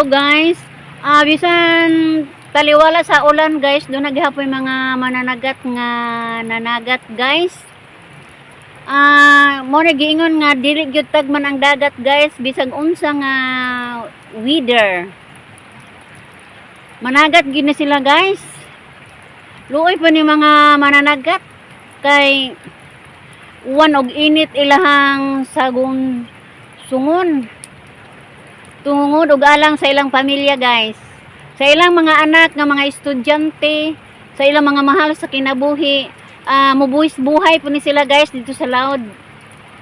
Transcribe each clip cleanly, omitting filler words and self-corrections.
guys. Bisan taliwala sa ulan, guys, duna gihapoy mga mananagat nga nanagat, guys. Mo na giingon nga dili gyud tagman ang dagat, guys, bisag unsa nga weather. Managat gyud na sila, guys. Luoy pa ni mga mananagat kay uwan og init ilahang sagun sungon tungod og alang sa ilang pamilya, guys, sa ilang mga anak nga mga estudyante, sa ilang mga mahal sa kinabuhi. Mubuwis buhay po ni sila, guys, dito sa laod.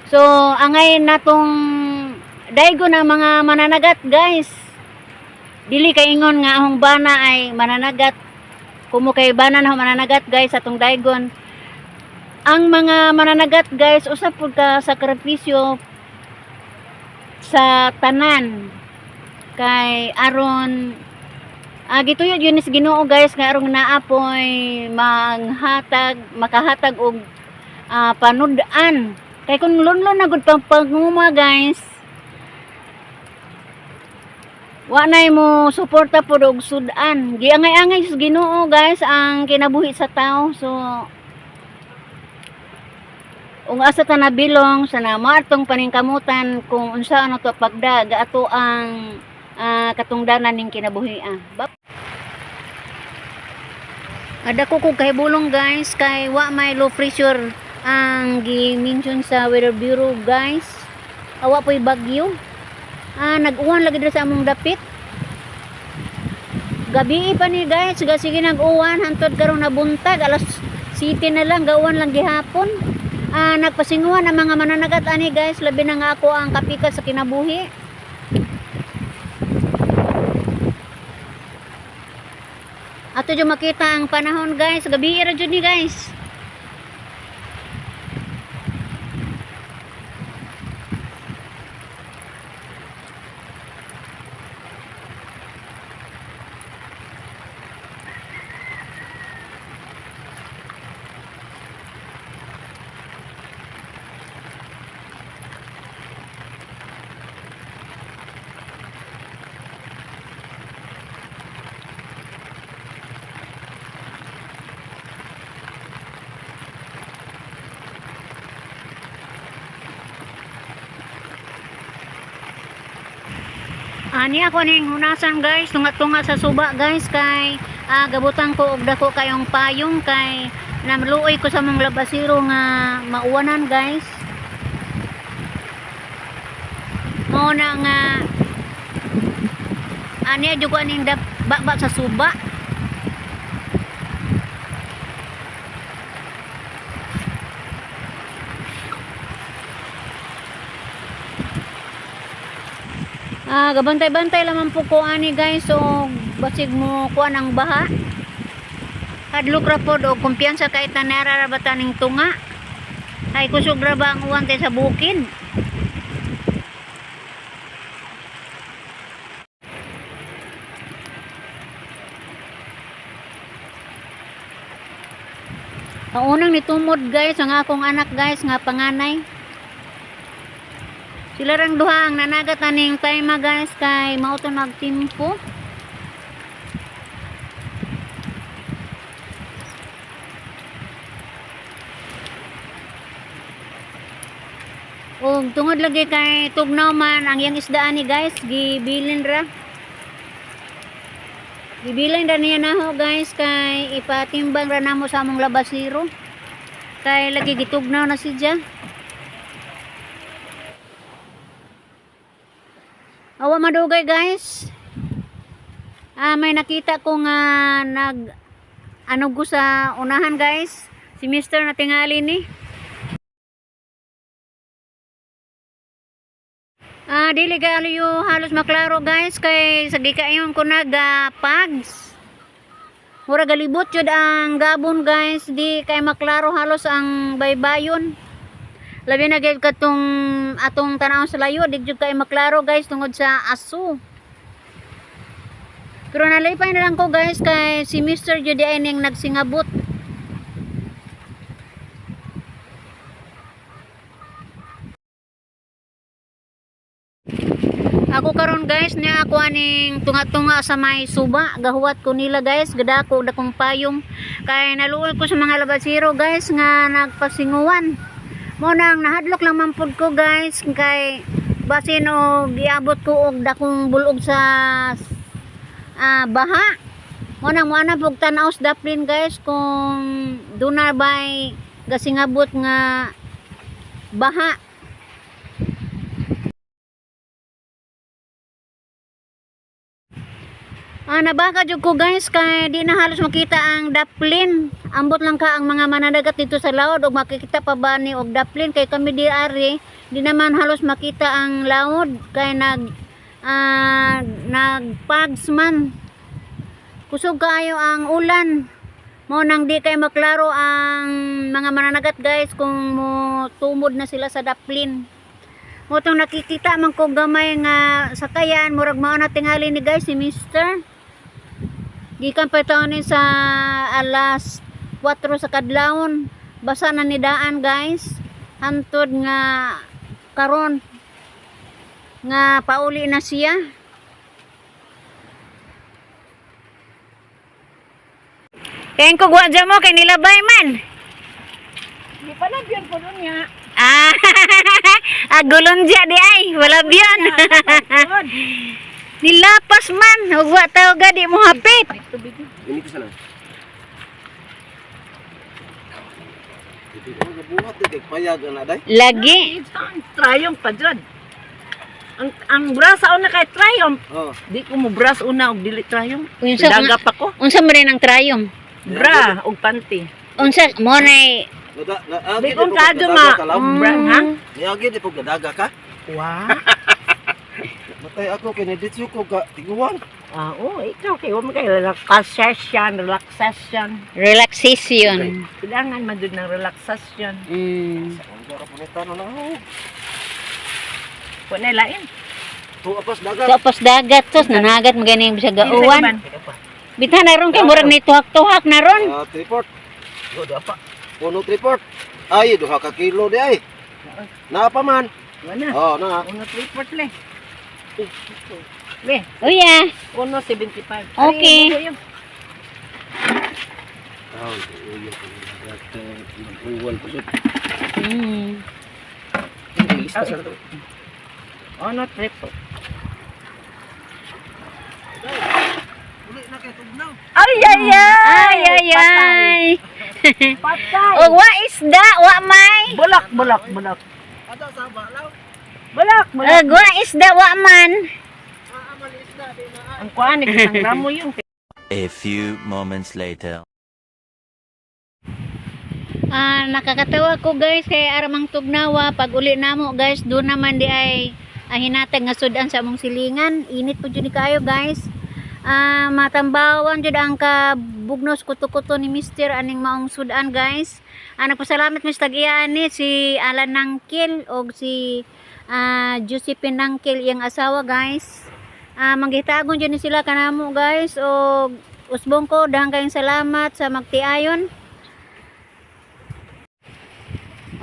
So angay natong daigo na mga mananagat, guys. Dili kaingon nga ahong bana ay mananagat kumo kay bana na mananagat, guys. Atong daigon ang mga mananagat, guys. Usa pud ka sakripisyo sa tanan kay aron gituyo yun is Ginoo, guys, nga aron naa poy manghatag, makahatag og panud-an, kay kung lunlon na gud pang panguma, guys, wa nay mo suporta pod og sud-an. Giangay-angay sa Ginoo, guys, ang kinabuhi sa tao. So ung asa ta nabilong sa na atong paningkamutan kung unsa ano to pagda ato ang katungdanan ning kinabuhi. Ada ko kog kahibulong, guys, kay wa may low pressure ang gi-mention sa weather bureau, guys. Awa po'y bagyo. Nag-uwan lagi diri sa among dapit. Gabi pa ni, guys, sige nag-uwan hantod karon nabuntag alas 7 na lang, gauwan lang gihapon. Nagpasinguan ang mga mananagat ani, guys, labi na nga ako ang kapikat sa kinabuhi. Ato jud makita ang panahon, guys, gabi ra jud ni, guys. Ani ako ning hunasan, guys, tunga-tunga sa suba, guys, kay gabutan ko og dako kayong payong kay namluoy ko sa mong labasiro nga mauwanan, guys. Mao na nga ani jud ko aning baba sa suba. Gabantay-bantay lamang po ko ani, guys, so basig mo kuan ang baha. Hadlok ra pod og kumpiyansa kay tanara ra ba taning tunga. Ay kusog ra ba ang uwan tay sa bukid. Ang unang nitumod, guys, ang akong anak, guys, nga panganay. Sila rang duha ang nanagat aning time, guys, kay mao to nagtimpo. Og tungod lagi kay tugnaw man ang iyang isdaan ni, guys, gibilin ra. Gibilin ra niya naho, guys, kay ipatimbang ra namo sa among labasiro. Kay lagi gitugnaw na siya. Awa madugay, guys. May nakita ko nga nag ano go sa unahan, guys. Si Mr. na tingali ni. Dili kaayo halos maklaro, guys, kay sa gikayon ko nag pags. Mura galibot jud ang gabon, guys, di kay maklaro halos ang baybayon. Labi na gyud katong atong tan-awon sa layo, di jud kay maklaro, guys, tungod sa aso. Pero nalipay na lang ko, guys, kay si Mr. jud ay ning nagsingabot. Ako ko karon, guys, niya ako aning tunga-tunga sa may suba. Gahuwat ko nila, guys, gadako dakong payong kay naluoy ko sa mga labasiro, guys, nga nagpasinguan. Mo nang nahadlok lang man pud ko, guys, kay basin og giabot ko og dakong bulog sa baha. Mo nang mo ana pug tan-aw sa daplin, guys, kung duna bay gasingabot nga baha. Nabaka jud ko, guys, kay di na halos makita ang daplin. Ambot lang ka ang mga manadagat dito sa laod og makikita pa ba ni og daplin, kay kami di ari di naman halos makita ang laod kay nagpags man. Kusog kaayo ang ulan. Mo nang di kay maklaro ang mga mananagat, guys, kung mo tumod na sila sa daplin. Mo tong nakikita man ko gamay nga sakayan, murag mao na tingali ni, guys, si Mister. Gikan pa taon ni sa alas 4 sa kadlawon. Basa na ni daan, guys. Hantod nga karon nga pauli na siya. Kaya ko gwa mo kay nilabay man. Di pa na biyan po nun niya. Ah, gulon diya di ay, wala biyan. Nilapas man, ug wa taw ga di mo hapit. Ini ko sana. Ito ko gabuhat di kay payag ana day. Lagi. Triumph pa dyan. Ang bra sa una kay Triumph. Oh. Di ko mo bras una og dili Triumph. Unsa Daga pa ko. Unsa man rin ang Triumph? Bra og panty. Unsa mo nay Nada na Di kong kadyo nga. Bra ha? Niagi di pug nadaga ka. Wa. Matay ako kay niditso ko ka tiguan. Ah, oh, ikaw kay wa man kay relaxation, relaxation. Relaxation. Kailangan man jud ng relaxation. Ang gara punitan na oh. Wa na lain. Tu apas dagat. Tapos dagat tos nanagat maganing bisag Kinsa uwan. man? Bitan na ron kay murag ni tuhak-tuhak na ron. Ah, triport. Do pa. Puno triport. Ay, 2 ka kilo di ay. Naa pa man. Wa na. Oh, na. Uno report le. Le, Uya. uno 75. Okay. Ay, yun. Oh, uyo ko dagat uwan pa jud. Lista sa to. Uno report. Uli na kay tugnaw. Ay ay ay. Ay ay ay. Patay. Og wa isda, wa may. Bulak, bulak, bulak. Ada sa balaw. Bulak, bulak. Og wa isda, wa man. Ang kuan ni isang gramo yung A few moments later. Nakakatawa ko, guys, kay aramang tugnawa pag uli namo, guys, doon naman di ay hinatag nga sudan sa among silingan. Init po jud ni kaayo, guys. Matambawan jud ang kabugnos kuto-kuto ni Mister aning maong sudan, guys. Nagpasalamat mi sa tag-iya ani si Alan Nangkil og si Josephine Nangkil, iyang asawa, guys. Manggitagon jud ni sila kanamo, guys, og usbong ko dahang kayong salamat sa magtiayon.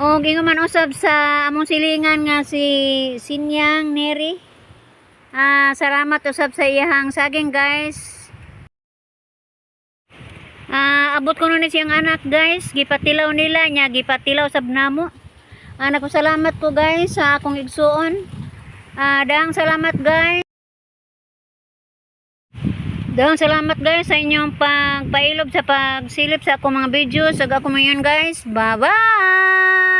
O gingon man usab sa among silingan nga si Sinyang Neri. Salamat usab sa iyahang saging, guys. Abot ko nun ni siyang anak, guys. Gipatilaw nila niya, gipatilaw sab namo. Nagpasalamat ko, guys, sa akong igsuon. Dahang salamat, guys. Dahang salamat, guys, sa inyong pagpailob sa pagsilip sa akong mga videos. Ug ako mayon, guys. Bye-bye!